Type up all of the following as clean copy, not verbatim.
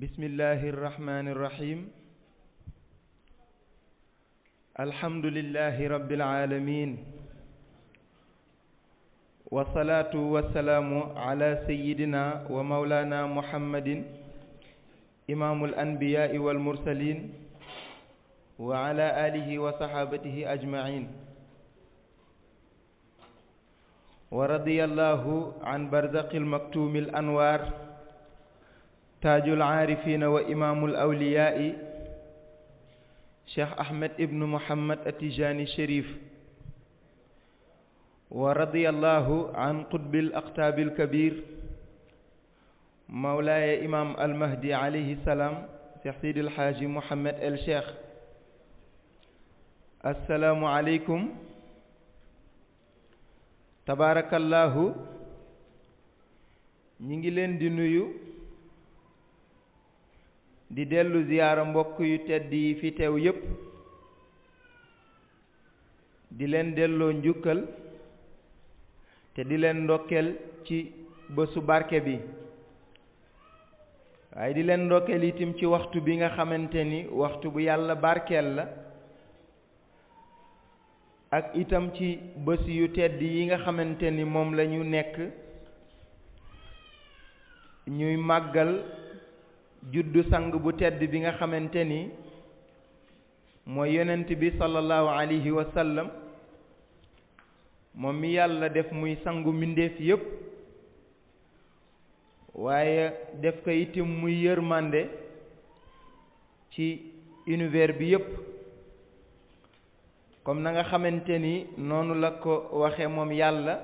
bismillahi irrahmani irrahim alhamdulillahi rabbil alamin wasalaatu wasalaamu ala sayidina wa maulana muhammadin imaamul anbiyaai wal mursalin wa ala alihi wa sahabatihi ajmain wa radiyallahu an barzaqil maktumil anwar taajul aarifina wa imaamul awliyaai cheikh ahmed ibnu muhammad atijani sharif wa radiyallahu an qutbil aqtaabil kabir mawlaaya imaam almahdi alayhi salaam cheikh sidil haaji muhammad el cheikh assalaamu aleykum tabaarakallahu ñi ngi leen di nuyu di dellu ziyaara mbokk yu tedd yi fi teew yépp di leen delloo njukkal te di leen ndokkeel ci bésu barke bi waaye di leen ndokkeel itam ci waxtu bi nga xamante ni waxtu bu yàlla barkeel la ak itam ci bés yu tedd yi nga xamante ni moom la ñu nekk ñuy màggal juddu sang bu tedd bi nga xamante ni mooy yonent bi sallallahu alayhi wa sallam moom mi yàlla def muy sangu mbindeef yépp waaye def ko itam muy yërmande ci univers bi yépp comme na nga xamante ni noonu la ko waxe moom yàlla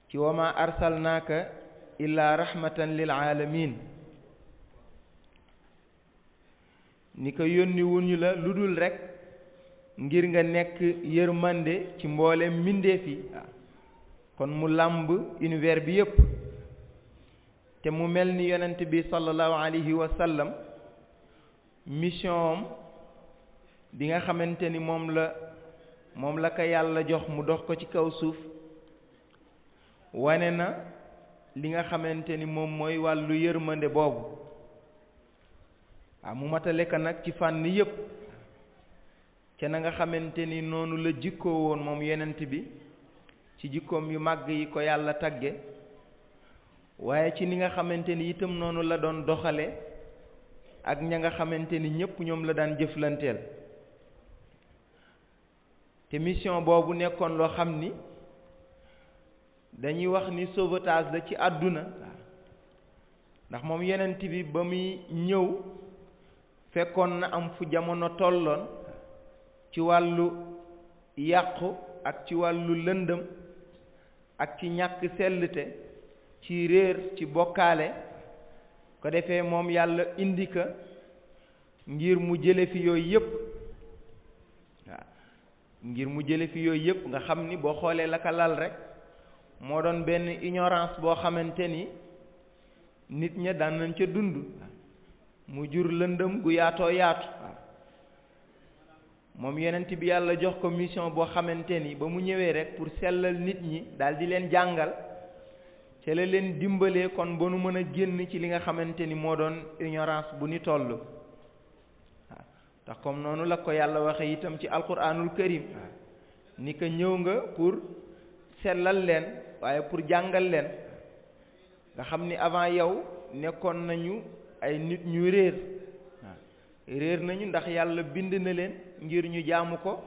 ci wama arsalnaaka illa rahmatan lil alamin ni ko yónni wuñu la lu dul rekk ngir nga nekk yërmande ci mboolem mbindeef yi kon mu làmb univers bi yépp te mu mel ni yonent bi sallallahu alayhi wa sallam mission am bi nga xamante ni moom la ko yàlla jox mu dox ko ci kaw suuf wane na li nga xamante ni moom mooy wàllu yërmande boobu mu matale ko nag ci fànn yépp ca na nga xamante ni noonu la jikkoo woon moom yonent bi ci jikkoom yu màgg yi ko yàlla tagge waaye ci ni nga xamante ni itam noonu la doon doxale ak ña nga xamante ni ñépp ñoom la daan jëflanteel te mission boobu nekkoon loo xam ni dañuy wax ni sauvetage la ci àdduna ndax moom yonent bi ba muy ñëw fekkoon na am fu jamono tolloon ci wàllu yàqu ak ci wàllu lëndëm ak ci ñàkk sellte ci réer ci bokkaale ko defee moom yàlla indi ka ngir mu jële fi yooyu yépp ngir mu jële fi yooyu yépp nga xam ni boo xoolee la ka lal rekk moo doon benn ignorance boo xamante ni nit ña daan nañ ca dund mu jur lëndëm gu yaatoo yaatu moom yonent bi yàlla jox ko mission boo xamante ni ba mu ñëwee rekk pour sellal nit ñi daal di leen jàngal ca la leen dimbalee kon ba nu mën a génn ci li nga xamante ni moo doon ignorance bu ni toll tax comme noonu la ko yàlla waxe itam ci alquranul karim ni ko ñëw nga pour sellal leen waaye pour jàngal leen nga xam ni avant yow nekkoon nañu ay nit ñu réer nañu ndax yàlla bind na leen ngir ñu jaamu ko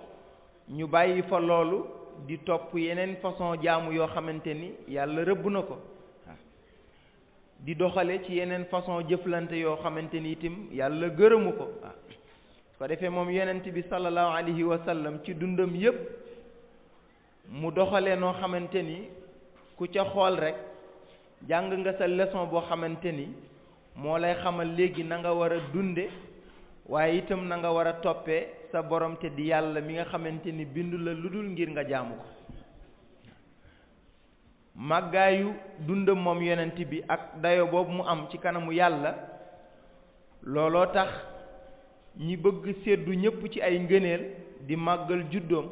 ñu bàyyi fa loolu di topp yeneen façon jaamu yoo xamante ni yàlla rëbb na ko di doxale ci yeneen façon jëflante yoo xamante ni itam yàlla gërëmu ko su ko defee moom yonent bi sallallahu alayhi wa sallam ci dundam yépp mu doxale noo xamante ni ku ca xool rekk jàng nga sa leçon boo xamante ni moo lay xamal léegi na nga war a dunde waaye itam na nga war a toppee sa borom te di yàlla mi nga xamante ni bindu la lu dul ngir nga jaamu ko màggaayu dundam moom yonent bi ak dayo boobu mu am ci kanamu yàlla looloo tax ñi bëgg seddu ñépp ci ay ngëneel di màggal juddoom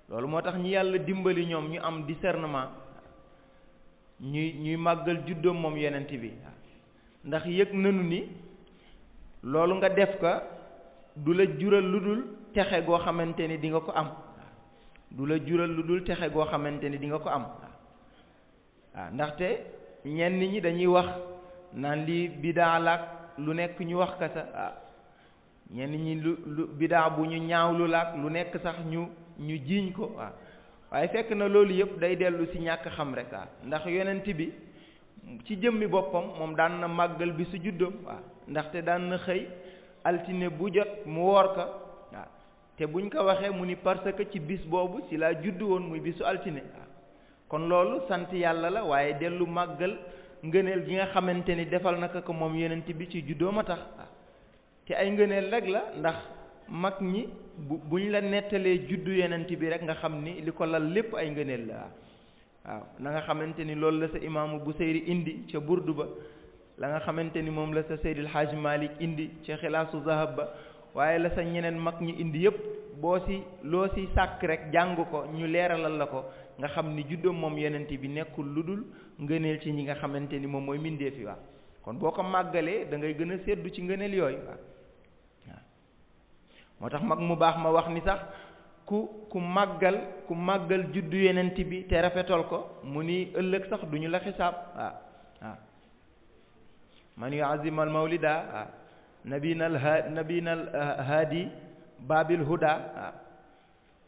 loolu moo tax ñi yàlla dimbali ñoom ñu am discernement ñuy màggal juddoom moom yonent bi ndax yëg nanu ni loolu nga def ko du la jural lu dul texe goo xamante ni di nga ko am du la jural lu dul texe goo xamante ni di nga ko am waaw ndaxte ñenn ñi dañuy wax naan lii bidaa laak lu nekk ñu wax ka sa waaw ñenn ñi lu bidaa bu ñu ñaawlu laak lu nekk sax ñu jiiñ ko waaw waaye fekk na loolu yëpp day dellu ci ñàkk xam rek waaw ndax yonent bi ci jëmmi boppam moom daan na màggal bi su juddam waaw ndaxte daan na xëy altine bu jot mu woor ko waaw te buñ ko waxee mu ni parce que ci bis boobu ci laa judd woon muy bisu altine waaw kon loolu sant yàlla la waaye dellu màggal ngëneel gi nga xamante ni defal na ko moom yonent bi ci juddoom a tax waaw te ay ngëneel rek la ndax mag ñi buñ la nettalee juddu yonent bi rek nga xam ni li ko lal lépp ay ngëneel la waaw na nga xamante ni loolu la sa imaamu Busayri indi ca burdu ba la nga xamante ni moom la sa Seydil Hadj Malick indi ca xilaasu zahab ba waaye la sa ñeneen mag ñi indi yépp loo si sàkk rek jàng ko ñu leeralal la ko nga xam ni juddoom moom yonent bi nekkul lu dul ngëneel ci ñi nga xamante ni moom mooy mbindeef yi waaw kon boo ko màggalee da ngay gën a seddu ci ngëneel yooyu waaw moo tax mag mu baax ma wax ni sax ku màggal juddu yonent bi te rafetal ko mu ni ëllëg sax duñu la xisaab waaw man yuazim al mawlida waaw nabina al haadi babil huda waaw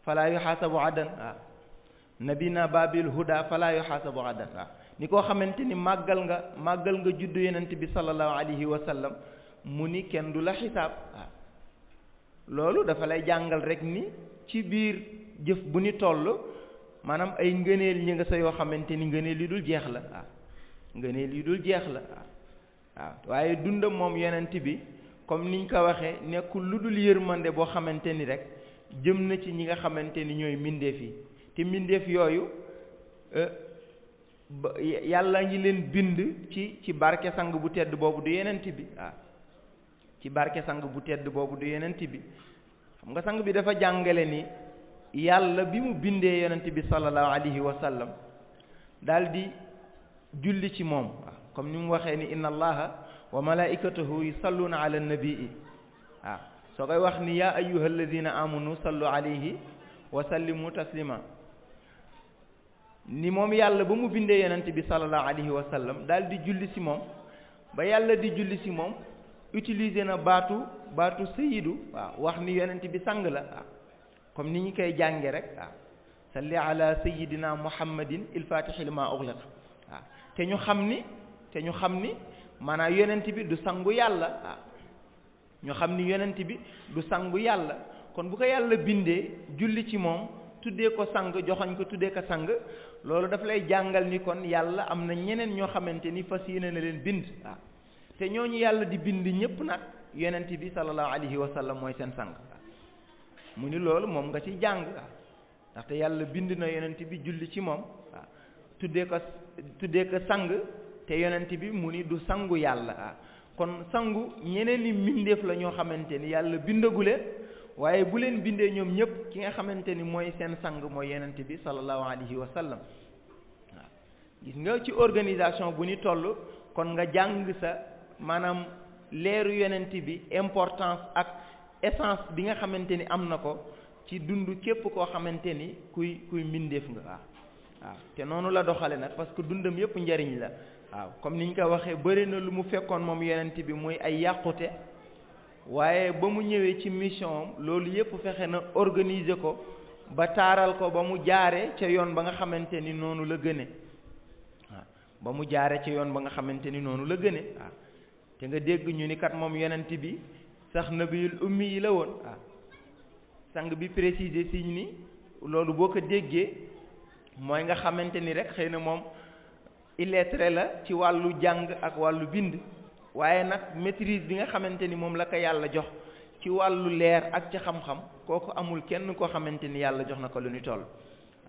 fala yuhasabu adan waaw nabina babil huda fala yuhasabu adan waaw ni koo xamante ni màggal nga juddu yonent bi sallallahu alayhi wa sallam mu ni kenn du la xisaab waaw loolu dafa lay jàngal rek ni ci biir jëf bu ni toll maanaam ay ngëneel ñi nga sa yoo xamante ni ngëneel yi dul jeex la waaw ngëneel yi dul jeex la waaw waaye dundam moom yonent bi comme niñ ko waxee nekkul lu dul yërmande boo xamante ni rek jëm na ci ñi nga xamante ni ñooy mbindeef yi te mbindeef yooyu yàlla ngi leen bind ci barke sang bu tedd boobu du yonent bi waaw ci barke sang bu tedd boobu du yonent bi xam nga sang bi dafa jàngale ni yàlla bi mu bindee yonent bi sallallahu alayhi wa sallam daal di julli ci moom waaw comme ni mu waxee ni inna allaha wa malaikatahu yusalluna ala nabii waaw soo koy wax ni yaa ayyuha alladina amanu sallu alayhi wa sallimu taslima ni moom yàlla ba mu bindee yonent bi sallallahu alayhi wa sallam daal di julli ci moom ba yàlla di julli ci moom utiliser na baatu sayyidu waaw wax ni yonent bi sang la waaw comme ni ñu koy jànge rek waaw salli ala sayyidina muhammadin il fatihi lima ughliq waaw te ñu xam ni maanaam yonent bi du sangu yàlla waaw ñu xam ni yonent bi du sangu yàlla kon bu ko yàlla bindee julli ci moom tuddee ko sang joxoñ ko tuddee ko sang loolu daf lay jàngal ni kon yàlla am na ñeneen ñoo xamante ni fas yéene na leen bind waaw te ñooñu yàlla di bind ñépp nag yonent bi sallallahu alayhi wa sallam mooy seen sang mu ni loolu moom nga ci jàng ndaxte yàlla bind na yonent bi julli ci moom waaw tuddee ko sang te yonent bi mu ni du sangu yàlla kon sangu ñeneen ni mbindeef la ñoo xamante ni yàlla bindaguleen waaye bu leen bindee ñoom ñëpp ki nga xamante ni mooy seen sang mooy yonent bi sallallahu alayhi wa sallam waaw gis nga ci organisation bu ni toll kon nga jàng sa maanaam leeru yonent bi importance ak essence bi nga xamante ni am na ko ci dund képp koo xamante ni kuy mbindeef nga waaw te noonu la doxale nag parce que dundam yépp njariñ la waaw comme niñ ko waxee bëri na lu mu fekkoon moom yonent bi muy ay yàqute waaye ba mu ñëwee ci mission am loolu yépp fexe na organiser ko ba taaral ko ba mu jaare ca yoon ba nga xamante ni noonu la gëne waaw ba mu jaare ca yoon ba nga xamante ni noonu la gëne waaw te nga dégg ñu ni kat moom yonent bi sax nabiyul ummi yi la woon waaw sang bi préciser si ni loolu boo ko déggee mooy nga xamante ni rek xëy na moom illettré la ci wàllu jàng ak wàllu bind waaye nag maîtrise bi nga xamante ni moom la ko yàlla jox ci wàllu leer ak ci xam-xam kooku amul kenn koo xamante ni yàlla jox na ko lu ñu toll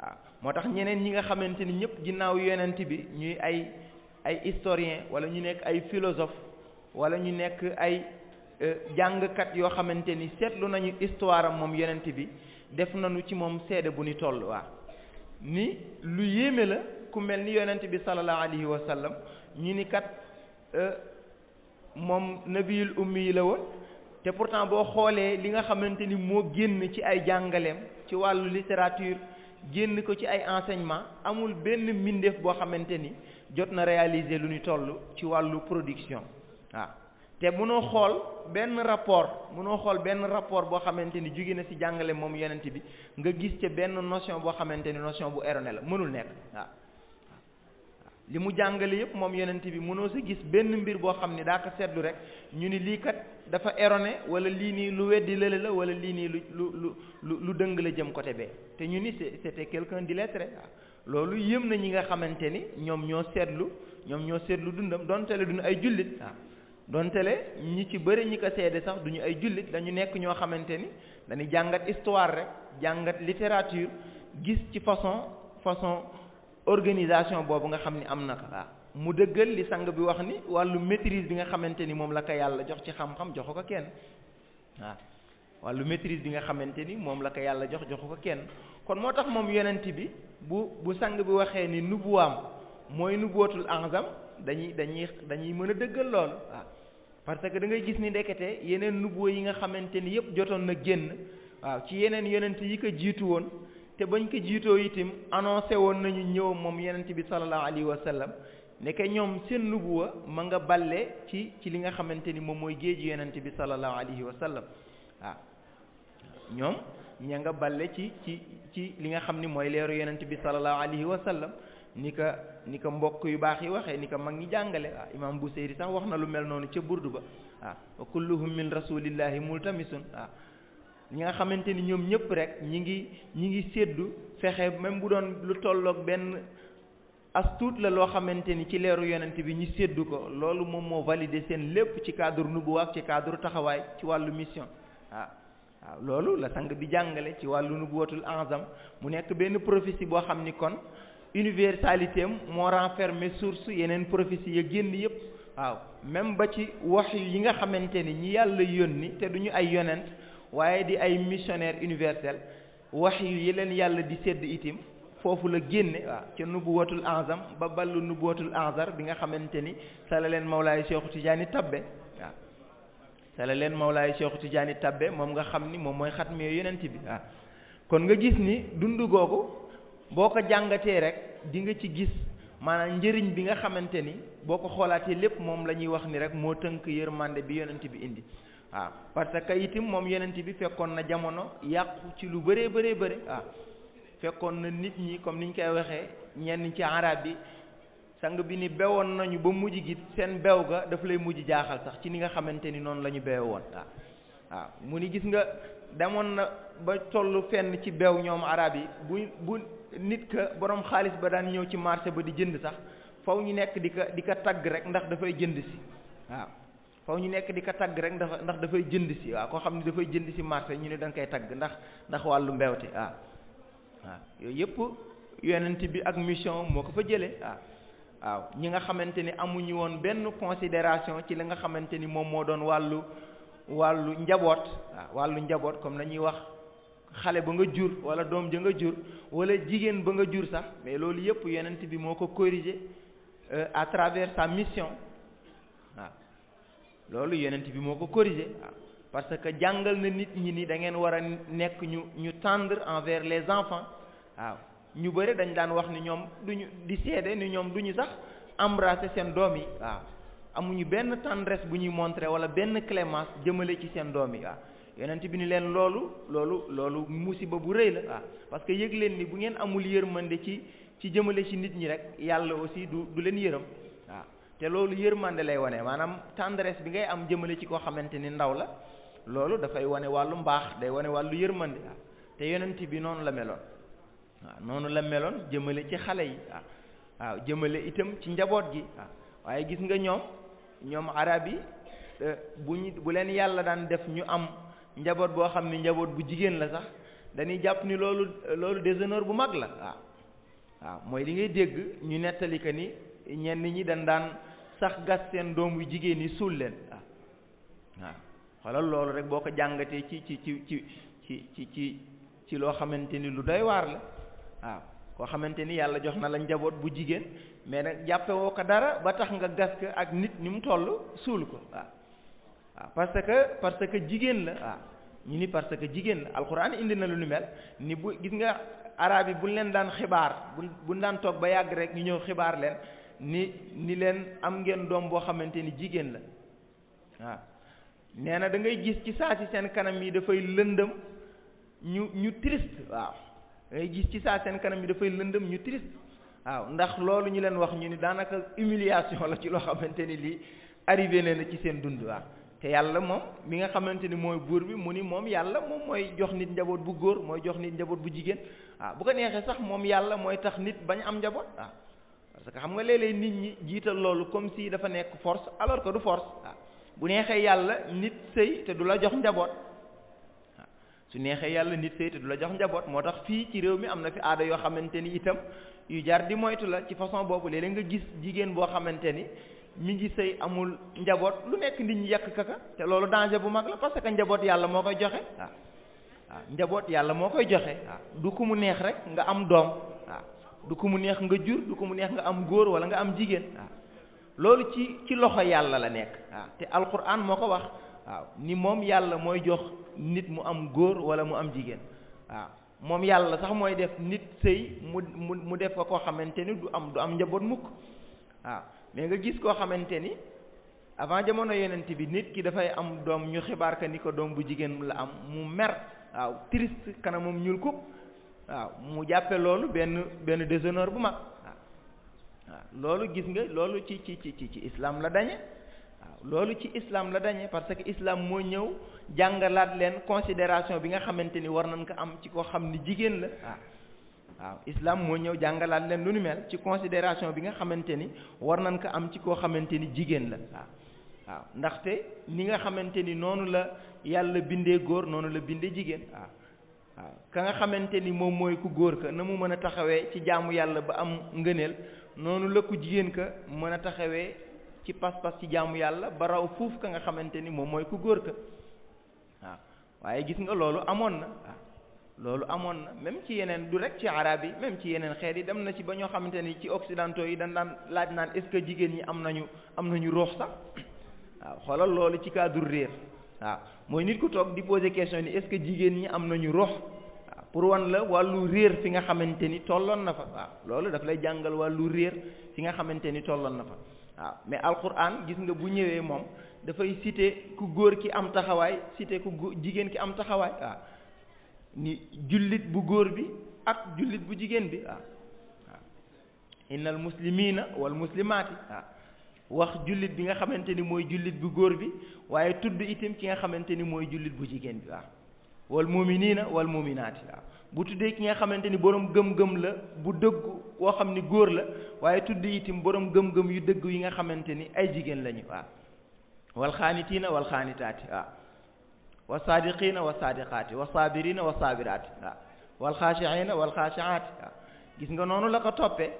waaw moo tax ñeneen ñi nga xamante ni ñëpp ginnaaw yonent bi ñuy ay historien wala ñu nekk ay philosophe wala ñu nekk ay jàngkat yoo xamante ni seetlu nañu histoire am moom yonent bi def nañu ci moom seede bu ñu toll waaw ni lu yéeme la ku mel ni yonent bi sallallahu alayhi wa sallam ñu ni kat moom nabiyul ummi yi la woon te pourtant boo xoolee li nga xamante ni moo génn ci ay jàngaleem ci wàllu littérature génn ko ci ay enseignement amul benn mbindeef boo xamante ni jot na réaliser lu ñu toll ci wàllu production waaw te mënoo xool benn rapport boo xamante ni jóge na ci jàngale moom yonent bi nga gis ca benn notion boo xamante ni notion bu erronée la mënul nekk waaw li mu jàngale yëpp moom yonent bi mënoo sa gis benn mbir boo xam ni daa ko seetlu rek ñu ni lii kat dafa erroné wala lii nii lu weddi lële la wala lii nii lu dëng la jëm côté bee te ñu ni c'était quelqu'un d'illettré waaw loolu yëm na ñi nga xamante ni ñoom ñoo seetlu dundam donte le duñu ay jullit waaw donte le ñi ci bëri ñi ko seede sax duñu ay jullit dañu nekk ñoo xamante ni dañuy jàngat histoire rek jàngat littérature gis ci façon organisation boobu nga xam ni am na ko waaw mu dëggal li sang bi wax ni wàllu maîtrise bi nga xamante ni moom la ko yàlla jox ci xam-xam joxu ko kenn waaw wàllu maîtrise bi nga xamante ni moom la ko yàlla joxu ko kenn kon moo tax moom yonent bi bu sang bi waxee ni nubuwaam mooy nubuwatul azam dañuy mën a dëggal loolu waaw parce que da ngay gis ni ndekete yeneen nubuwa yi nga xamante ni yëpp jotoon na génn waaw ci yeneen yonent yi ko jiitu woon te bañ ko jiitoo itam annoncé woon nañu ñëw moom yonent bi sallallahu alayhi wa sallam nekk ñoom seen nubuwa ma nga balle ci li nga xamante ni moom mooy géeju yonent bi sallallahu alayhi wa sallam waaw ñoom ña nga balle ci li nga xam ni mooy leeru yonent bi sallallahu alayhi wa sallam ni ka mbokk yu baax yi waxee ni ka mag ñi jàngale waaw imam Buseyri sax wax na lu mel noonu ca burdu ba waaw wa kulluhum min rasulillahi multamisun waaw ñi nga xamante ni ñoom ñëpp rek ñi ngi séddu fexe même bu doon lu tolloog benn as tuut la loo xamante ni ci leeru yonent bi ñu séddu ko loolu moom moo validé seen lépp ci cadre nubuwa ak ci cadre taxawaay ci wàllu mission waaw loolu la sang bi jàngale ci wàllu nubuwatul azam mu nekk benn prophétie boo xam ni kon universalité am moo renfermé source yeneen prophétie ya génn yëpp waaw même ba ci wax yi nga xamante ni ñi yàlla yónni te duñu ay yonent waaye di ay missionnaire universel wax yi leen yàlla di sedd itim foofu la génne waaw ca nubuwatul azam ba ballu nubuwatul azar bi nga xamante ni sa la leen Mawlaay Cheikhu Tidiane tabbe waaw sa la leen Mawlaay Cheikhu Tidiane tabbe moom nga xam ni moom mooy xatmi yonent bi waaw kon nga gis ni dund googu boo ko jàngatee rek di nga ci gis maanaam njëriñ bi nga xamante ni boo ko xoolaatee lépp moom la ñuy wax ni rek moo tënk yërmande bi yonent bi indi waaw parce que itam moom yonent bi fekkoon na jamono yàqu ci lu bëree waaw fekkoon na nit ñi comme niñ koy waxee ñenn ci arab bi sang bi ni bewoon nañu ba mujj gi seen bew ga daf lay mujj jaaxal sax ci ni nga xamante ni noonu la ñu bewe woon waaw mu ni gis nga demoon na ba tollu fenn ci bew ñoom arab yi bu nit ka borom xaalis ba daan ñëw ci marché ba di jënd sax faw ñu nekk di ko tagg rek ndax dafay jënd si waaw faw ñu nekk di ko tagg rek ndax dafay jënd si waaw koo xam ne dafay jënd si marché ñu ne da nga koy tagg ndax wàllu mbewte waaw yooyu yëpp yonent bi ak mission moo ko fa jëlee waaw ñi nga xamante ni amuñu woon benn considération ci li nga xamante ni moom moo doon wàllu njaboot waaw wàllu njaboot comme la ñuy wax xale ba nga jur wala doom ja nga jur wala jigéen ba nga jur sax mais loolu yëpp yonent bi moo ko corriger à travers sa mission waaw loolu yonent bi moo ko corriger waaw parce que jàngal na nit ñi ni da ngeen war a nekk ñu tendre envers les enfants waaw ñu bëri dañ daan wax ni ñoom duñu di seede ni ñoom duñu sax embrasser seen doom yi waaw amuñu benn tendresse bu ñuy montrer wala benn clémence jëmale ci seen doom yi waaw yonent bi ni leen loolu musiba bu rëy la waaw parce que yëg leen ni bu ngeen amul yërmande ci jëmale ci nit ñi rek yàlla aussi du leen yërëm waaw te loolu yërmande lay wane maanaam tendresse bi ngay am jëmale ci koo xamante ni ndaw la loolu dafay wane wàllu mbaax day wane wàllu yërmande waaw te yonent bi noonu la meloon waaw noonu la meloon jëmale ci xale yi waaw jëmale itam ci njaboot gi waaw waaye gis nga ñoom arab yi bu leen yàlla daan def ñu am njaboot boo xam ne njaboot bu jigéen la sax dañuy jàpp ni loolu déshonneur bu mag la waaw mooy li ngay dégg ñu nettali que ni ñenn ñi dañ daan sax gas seen doom yu jigéen yi suul leen waaw xoolal loolu rek boo ko jàngatee ci loo xamante ni lu doy waar la waaw koo xamante ni yàlla jox na la njaboot bu jigéen mais nag jàppe woo ko dara ba tax nga gas ko ak nit ni mu toll suul ko waaw parce que jigéen la waaw ñu ni parce que jigéen la alxuraan indi na lu nu mel ni bu gis nga arab yi buñ leen daan xibaar buñ daan toog ba yàgg rek ñu ñëw xibaar leen ni leen am ngeen doom boo xamante ni jigéen la waaw nee na da ngay gis ci saa si seen kanam yi dafay lëndëm ñu triste waaw da ngay gis ci saa seen kanam yi dafay lëndëm ñu triste waaw ndax loolu ñu leen wax ñu ni daanaka humiliation la ci loo xamante ni lii arrivé na ci seen dund waaw te yàlla moom mi nga xamante ni mooy buur bi mu ni moom yàlla moom mooy jox nit njaboot bu góor mooy jox nit njaboot bu jigéen waaw bu ko neexee sax moom yàlla mooy tax nit bañ am njaboot waaw parce que xam nga léeg-léeg nit ñi jiital loolu comme si dafa nekk force alors que du force waaw bu neexee yàlla nit sëy te du la jox njaboot waaw su neexee yàlla nit sëy te du la jox njaboot moo tax fii ci réew mi am na fi aada yoo xamante ni itam yu jar di moytu la ci façon boobu léeg-léeg nga gis jigéen boo xamante ni mi ngi sëy amul njaboot lu nekk nit ñi yàq kaka te loolu danger bu mag la parce que njaboot yàlla moo koy joxe waaw njaboot yàlla moo koy joxe waaw du ku mu neex rek nga am doom waaw du ku mu neex nga jur du ku mu neex nga am góor wala nga am jigéen waaw loolu ci loxo yàlla la nekk waaw te alquran moo ko wax waaw ni moom yàlla mooy jox nit mu am góor wala mu am jigéen waaw moom yàlla sax mooy def nit sëy mu def ko koo xamante ni du am njaboot mukk waaw mais nga gis koo xamante ni avant jamono yonent bi nit ki dafay am doom ñu xibaar ka ni ko doom bu jigéen la am mu mer waaw triste kanamam ñuul kub waaw mu jàppe loolu benn déshonneur bu mag waaw loolu gis nga loolu ci islam la dañe waaw loolu ci islam la dañe parce que islam moo ñëw jàngalaat leen considération bi nga xamante ni war nañ ko am ci koo xam ni jigéen la waaw islam moo ñëw jàngalaat leen lu nu mel ci considération bi nga xamante ni war nañ ko am ci koo xamante ni jigéen la waaw ndaxte ni nga xamante ni noonu la yàlla bindee góor noonu la bindee jigéen waaw ka nga xamante ni moom mooy ku góor ka na mu mën a taxawee ci jaamu yàlla ba am ngëneel noonu la ku jigéen ka mën a taxawee ci pas-pas ci jaamu yàlla ba raw fuuf ka nga xamante ni moom mooy ku góor ka waaw waaye gis nga loolu amoon na loolu amoon na même ci yeneen du rek ci arab yi même ci yeneen xeet yi dem na ci ba ñoo xamante ni ci occidentaux yi dañ daan laaj naan est-ce que jigéen ñi am nañu ruux sax waaw xoolal loolu ci cadre réer waaw mooy nit ku toog di poser question ni est-ce que jigéen ñi am nañu ruux waaw pour wan la wàllu réer fi nga xamante ni tolloon na fa waaw loolu daf lay jàngal wàllu réer fi nga xamante ni tolloon na fa waaw mais alquran gis nga bu ñëwee moom dafay citer ku góor ki am taxawaay citer ku jigéen ki am taxawaay waaw ni jullit bu góor bi ak jullit bu jigéen bi waaw innal muslimina wal muslimaati wax jullit bi nga xamante ni mooy jullit bu góor bi waaye tudd itam ki nga xamante ni mooy jullit bu jigéen bi waaw wal muminina wal muminaati waaw bu tuddee ki nga xamante ni borom gëm-gëm la bu dëggu koo xam ni góor la waaye tudd itam borom gëm-gëm yu dëgg yi nga xamante ni ay jigéen lañu waaw wal xaanitiina wal xaanitaati waaw wa saadiqiina wa saadiqaati wa saabiriina wa saabiraati waaw wal xaashiina wal xaashiaati waaw gis nga noonu la ko toppee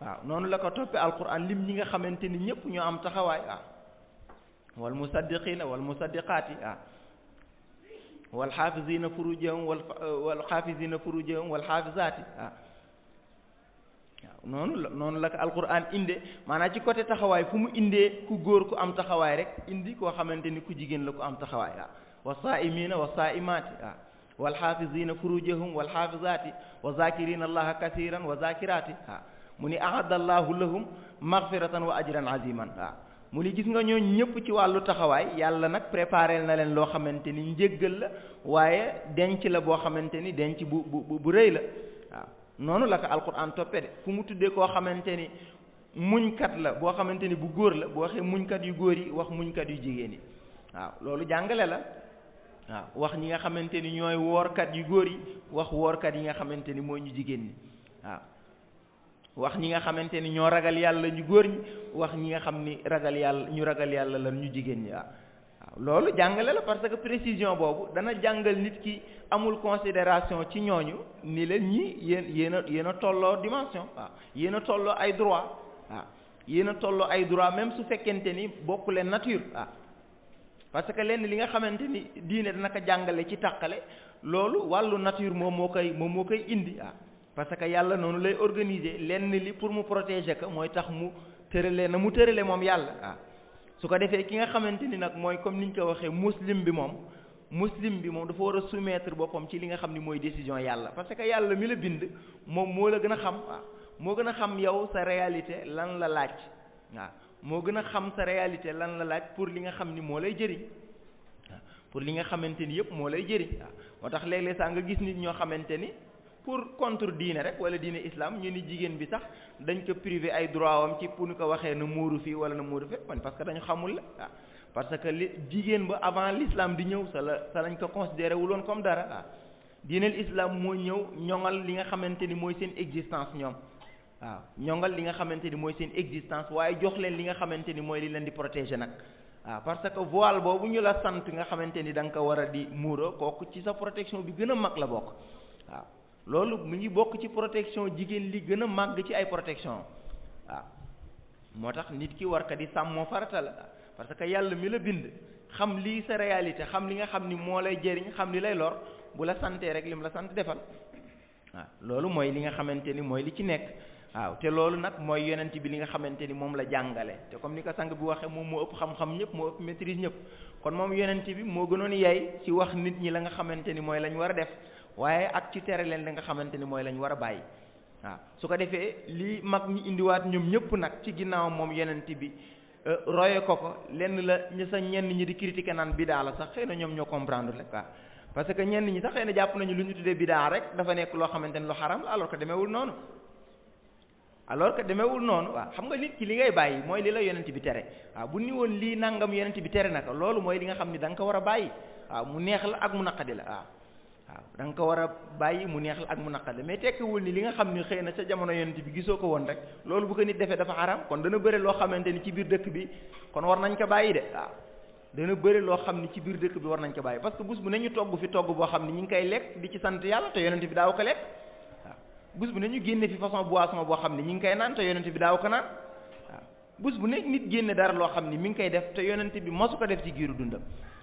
waaw noonu la ko toppee alquran lim ñi nga xamante ni ñëpp ñoo am taxawaay waaw wal musaddiqiina wal musaddiqaati waaw wal xaafiziina furujahum wal xaafiziina furujahum wal xaafizaati waaw noonu la ko alquran indee maanaam ci côté taxawaay fu mu indee ku góor ku am taxawaay rek indi koo xamante ni ku jigéen la ku am taxawaay waaw wa saa'imiina wa saa'imaati waaw wal xaafiziina furujahum wal xaafizaati wa zaakiriina allaha kasiiran wa zaakiraati waaw mu ni ahadda allahu lahum maghfiratan wa ajran aziman waaw mu ni gis nga ñooñu ñëpp ci wàllu taxawaay yàlla nag préparé na leen loo xamante ni njéggal la waaye denc la boo xamante ni denc bu rëy la waaw noonu la ko alquran toppe de fu mu tuddee koo xamante ni muñkat la boo xamante ni bu góor la boo waxee muñkat yu góor yi wax muñkat yu jigéen yi waaw loolu jàngale la waaw wax ñi nga xamante ni ñooy woorkat yu góor yi wax woorkat yi nga xamante ni mooy ñu jigéen ñi waaw wax ñi nga xamante ni ñoo ragal yàlla ñu góor ñi wax ñi nga xam ni ragal yàlla lan ñu jigéen ñi waaw loolu jàngale la parce que précision boobu dana jàngal nit ki amul considération ci ñooñu ni leen ñi yéen a tolloo dimension waaw yéen a tolloo ay droit waaw yéen a tolloo ay droit même su fekkente ni bokku leen nature waaw parce que lenn li nga xamante ni diine dana ko jàngale ci tàqale loolu wàllu nature moom moo koy indi waaw parce que yàlla noonu lay organiser lenn li pour mu protéger ko mooy tax mu tërale na mu tërale moom yàlla waaw su ko defee ki nga xamante ni nag mooy comme niñ ko waxee muslim bi moom dafa war a soumettre boppam ci li nga xam ni mooy décision yàlla parce que yàlla mi la bind moom moo la gën a xam waaw moo gën a xam yow sa réalité lan la laaj waaw moo gën a xam sa réalité lan la laaj pour li nga xam ni moo lay jëriñ waaw pour li nga xamante ni yëpp moo lay jëriñ waaw moo tax léeg-léeg sax nga gis nit ñoo xamante ni pour contre diine rek wala diine islam ñu ni jigéen bi sax dañ ko privé ay droit wam ci pour ñu ko waxee na muuru fii wala na muuru fii man parce que dañu xamul la waaw parce que li jigéen ba avant l'islam di ñëw sa lañ ko considéré wuloon comme dara waaw diineel islam moo ñëw ñoŋal li nga xamante ni mooy seen existence ñoom waaw ñoŋal li nga xamante ni mooy seen existence waaye jox leen li nga xamante ni mooy li leen di protéger nag waaw parce que voile boobu ñu la sant nga xamante ni da nga ko war a di muuro kooku ci sa protection bi gën a mag la bokk waaw loolu mu ngi bokk ci protection jigéen li gën a màgg ci ay protection waaw moo tax nit ki war ka di sàmmoo farata la parce que yàlla mi la bind xam lii sa réalité xam li nga xam ni moo lay jëriñ xam li lay lor bu la santee rek lim la sant defal waaw loolu mooy li nga xamante ni mooy li ci nekk waaw te loolu nag mooy yonent bi li nga xamante ni moom la jàngale te comme ni ko sang bi waxee moom moo ëpp xam-xam ñëpp moo ëpp maîtrise ñëpp kon moom yonent bi moo gënoon yay ci wax nit ñi la nga xamante ni mooy lañ war a def waaye ak ci tere leen la nga xamante ni mooy lañ war a bàyyi waaw su ko defee lii mag ñi indiwaat ñoom ñëpp nag ci ginnaaw moom yonent bi roye ko lenn la ñu sa ñenn ñi di critiquer naan bidaa la sax xëy na ñoom ñoo comprendre rek waaw parce que ñenn ñi sax xëy na jàpp nañu lu ñu tuddee bidaa rek dafa nekk loo xamante ni lu xaram la alors que demeewul noonu waaw xam nga nit ki li ngay bàyyi mooy li la yonent bi tere waaw bu ni woon lii nangam yonent bi tere naka loolu mooy li nga xam ni da nga ko war a bàyyi waaw mu neex la ak mu naqadi la waaw da nga ko war a bàyyi mu neex la ak mu naqadi mais tekkiwul ni li nga xam ni xëy na ca jamono yonent bi gisoo ko woon rek loolu bu ko nit defee dafa xaram kon dana bëre loo xamante ni ci biir dëkk bi kon war nañ ko bàyyi de waaw dana bëre loo xam ni ci biir dëkk bi war nañ ko bàyyi parce que bés bu ne ñu togg fi togg boo xam ni ñu ngi koy lekk di ci sant yàlla te yonent bi daaw ko lekk waaw bés bu ne ñu génne fi façon boisson boo xam ni ñu ngi koy naan te yonent bi daaw ko naan waaw bés bu ne nit génne dara loo xam ni mi ngi koy def te yonent bi mosu ko def ci giiru dundam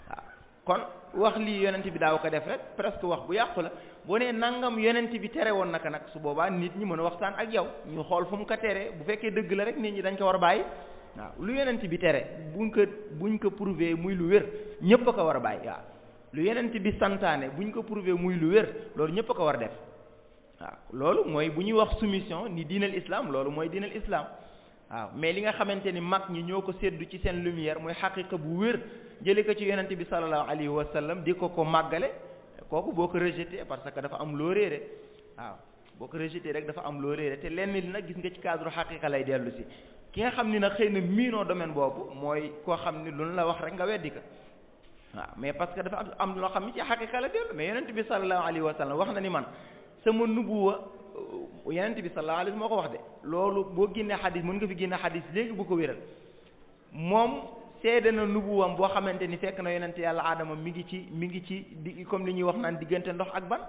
waaw kon wax lii yonent bi daaw ko def rek presque wax bu yàqu la boo nee nangam yonent bi tere woon naka nag su boobaa nit ñi mën a waxtaan ak yow ñu xool fu mu ko tere bu fekkee dëgg la rek nit ñi dañ ko war a bàyyi waaw lu yonent bi tere buñ ko prouver muy lu wér ñëpp a ko war a bàyyi waaw lu yonent bi santaane buñ ko prouver muy lu wér loolu ñëpp a ko war a def waaw loolu mooy bu ñuy wax soumission ni diinal islam loolu mooy diinal islam waaw mais li nga xamante ni mag ñi ñoo ko séddu ci seen lumière mooy xaqiqa bu wér jële ko ci yonent bi sallallahu alayhi wa sallam di ko màggale kooku boo ko rejeté parce que dafa am loo réere waaw boo ko rejeté rek dafa am loo réere te lenn li nag gis nga ci cadre xaqiqa lay dellu si ki nga xam ni nag xëy na miinoo domaine boobu mooy koo xam ni lu la wax rek nga weddi ko waaw mais parce que dafa am loo xam ni ci xaqiqa la dellu mais yonent bi sallallahu alayhi wa sallam wax na ni man sama nubuwa yonent bi sallallahu alayhi moo ko wax de loolu boo génnee xadis mën nga fi génne xadis léegi bu ko wéral moom seede na nubuwam boo xamante ni fekk na yonent yàlla aadama mi ngi ci di comme li ñuy wax naan diggante ndox ak ban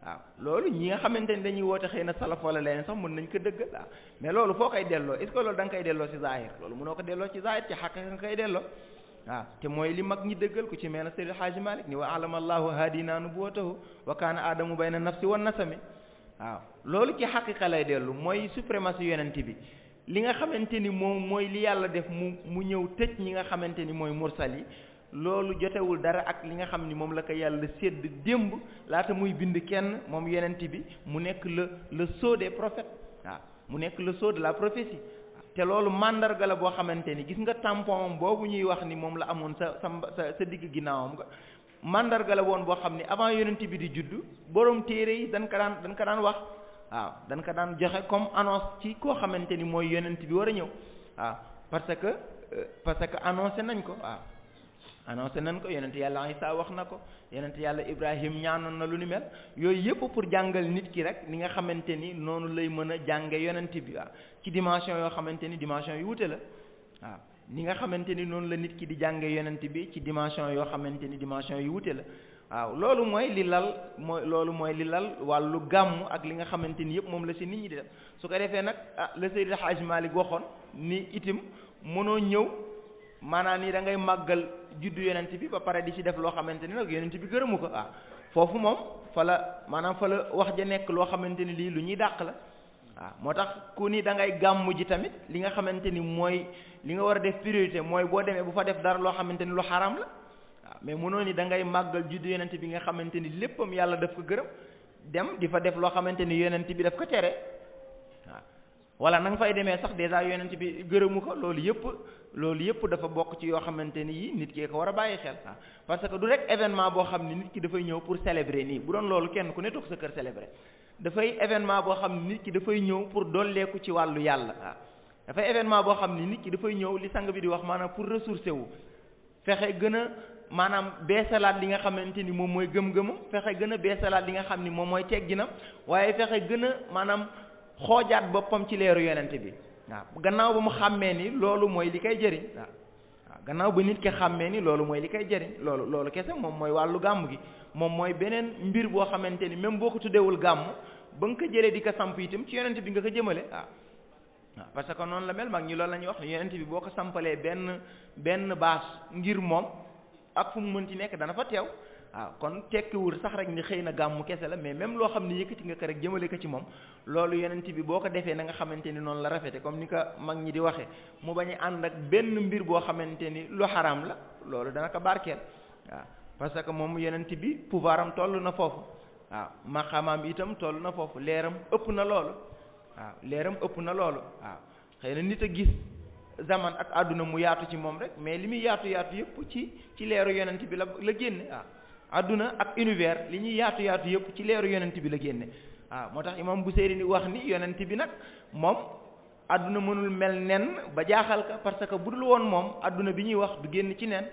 waaw loolu ñi nga xamante ni dañuy woote xëy na salaf wala leneen sax mën nañ ko dëggal waaw mais loolu foo koy delloo est-ce que loolu da nga koy delloo ci zahir loolu mënoo ko delloo ci zahir ci xàq nga koy delloo waaw te mooy li mag ñi dëggal ku ci mel ne Seydi Haaji Malik ni wa alama allahu hadina nubuwatahu wa kaana aadamu bayna nafsi wan nasami waaw loolu ci xaqiqa lay dellu mooy suprématie yonent bi li nga xamante ni moom mooy li yàlla def mu ñëw tëj ñi nga xamante ni mooy mursal yi loolu jotewul dara ak li nga xam ni moom la ko yàlla sédd démb laata muy bind kenn moom yonent bi mu nekk le sceau des prophètes waaw mu nekk le sceau de la prophétie te loolu mandarga la boo xamante ni gis nga tampon boobu ñuy wax ni moom la amoon sa digg ginnaawam nga mandarga la woon boo xam ni avant yonent bi di juddu borom téere yi dañ ko daan wax waaw dañ ko daan joxe comme annonce ci koo xamante ni mooy yonent bi war a ñëw waaw parce que annoncé nañ ko waaw annoncé nañ ko yonent yàlla Isaa wax na ko yonent yàlla Ibrahim ñaanoon na lu ni mel yooyu yëpp pour jàngal nit ki rek ni nga xamante ni noonu lay mën a jànge yonent bi waaw ci dimension yoo xamante ni dimension yu wute la waaw ni nga xamante ni noonu la nit ki di jànge yonent bi ci dimension yoo xamante ni dimension yu wute la waaw loolu mooy li lal wàllu gàmm ak li nga xamante ni yëpp moom la si nit ñi di def su ko defee nag la Seydi Hadj Malick waxoon ni itam mënoo ñëw maanaam ni da ngay màggal juddu yonent bi ba pare di ci def loo xamante ni nag yonent bi gërëmu ko foofu moom fa la maanaam fa la wax ja nekk loo xamante ni lii lu ñuy dàq la moo tax ku ni da ngay gàmmu ji tamit li nga xamante ni mooy li nga war a def priorité mooy boo demee bu fa def dara loo xamante ni lu xaram la mais mënoo ni da ngay màggal juddu yonent bi nga xamante ni léppam yàlla daf ko gërëm dem di fa def loo xamante ni yonent bi daf ko tere wala na nga fay demee sax déjà yonent bi gërëmu ko loolu yëpp dafa bokk ci yoo xamante ni yi nit ki ko war a bàyyi xel parce que du rek événement boo xam ne nit ki dafay ñëw pour célébrer nii bu doon loolu kenn ku ne toog sa kër célébrer dafay événement boo xam ne nit ki dafay ñëw pour dolleeku ci wàllu yàlla dafay événement boo xam ne nit ki dafay ñëw li sang bi di wax maanaam pour ressourcer wu fexe gën a maanaam beesalaat li nga xamante ni moom mooy gëm-gëmam fexe gën a beesalaat li nga xam ni moom mooy tegginam waaye fexe gën a maanaam xoojaat boppam ci leeru yonent bi gannaaw ba mu xàmmee ni loolu mooy li koy jëriñ gannaaw ba nit ki xàmmee ni loolu mooy li koy jëriñ loolu kese moom mooy wàllu gàmm gi moom mooy beneen mbir boo xamante ni même boo ko tuddewul gàmm ba nga ko jëlee di ko samp itam ci yonent bi nga ko jëmale parce que noonu la mel mag ñi loolu la ñuy wax yonent bi boo ko sampalee benn bâche ngir moom ak fu mu mënti nekk dana fa teew kon tekkiwul sax rek ni xëy na gàmmu kese la mais même loo xam ne yëkkati nga ko rek jëmale ko ci moom loolu yonent bi boo ko defee na nga xamante ni noonu la rafete comme ni ko mag ñi di waxee mu bañ a ànd ak benn mbir boo xamante ni lu xaraam la loolu dana ko barkeel parce que moom yonent bi pouvoir am toll na foofu maqaamaam itam toll na foofu leeram ëpp na loolu leeram ëpp na loolu xëy na nit a gis zaman ak àdduna mu yaatu ci moom rek mais li muy yaatu yëpp ci leeru yonent bi la génne àdduna ak univers li ñuy yaatu yëpp ci leeru yonent bi la génne moo tax imam Buseyri ni wax ni yonent bi nag moom àdduna mënul mel nen ba jaaxal ka parce que bu dul woon moom àdduna bi ñuy wax du génn ci nen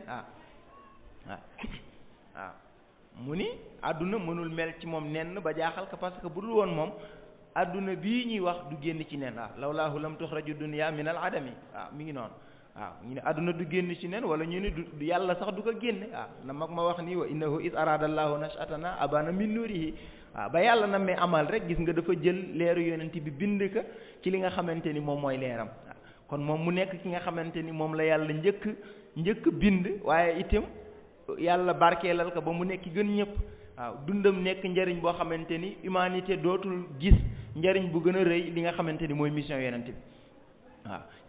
mu ni àdduna mënul mel ci moom nen ba jaaxal ka parce que bu dul woon moom adduna bii ñuy wax du génn ci nen lawlaahu lam tuxraju dunya min al adami mi ngi noonu ñu ne adduna du génn ci nen wala ñu ne du yàlla sax du ko génne na mag ma wax ni wa innahu is arada allahu nashatana abana min nuurihi ba yàlla na mee amal rek gis nga dafa jël leeru yonent bi bind ka ci li nga xamante ni moom mooy leeram kon moom mu nekk ki nga xamante ni moom la yàlla njëkk bind waaye itam yàlla barkeelal ko ba mu nekk gën ñëpp dundam nekk njariñ boo xamante ni humanité dootul gis njariñ bu gën a rëy li nga xamante ni mooy mission yonent bi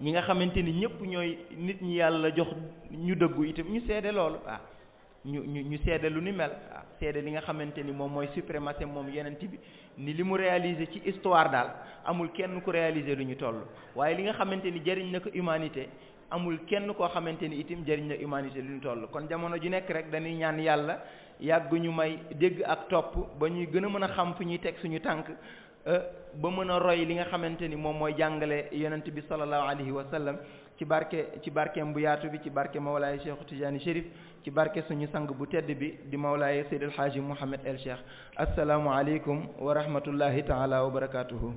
ñi nga xamante ni ñëpp ñooy nit ñi yàlla jox ñu dëggu itam ñu seede loolu ñu seede lu ni mel seede li nga xamante ni moom mooy suprématie moom yonent bi ni li mu réalisé ci histoire daal amul kenn ku réalisé lu ñu toll waaye li nga xamante ni jariñ na ko humanité amul kenn koo xamante ni itam jariñ na humanité lu ñu toll kon jamono ju nekk rek dañuy ñaan yàlla yàgg ñu may dégg ak topp ba ñuy gën a mën a xam fu ñuy teg suñu tànk ba mën a roy li nga xamante ni moom mooy jàngale yonent bi sallallahu alayhi wa sallam ci barkeem bu yaatu bi ci barke Mawlaay Cheikh Tidiane Chérif ci barke suñu sang bu tedd bi di Mawlaay Seydil Haaji Mouhamed El Cheikh assalaamu aleykum wa rahmatullahi taala wa barakatuhu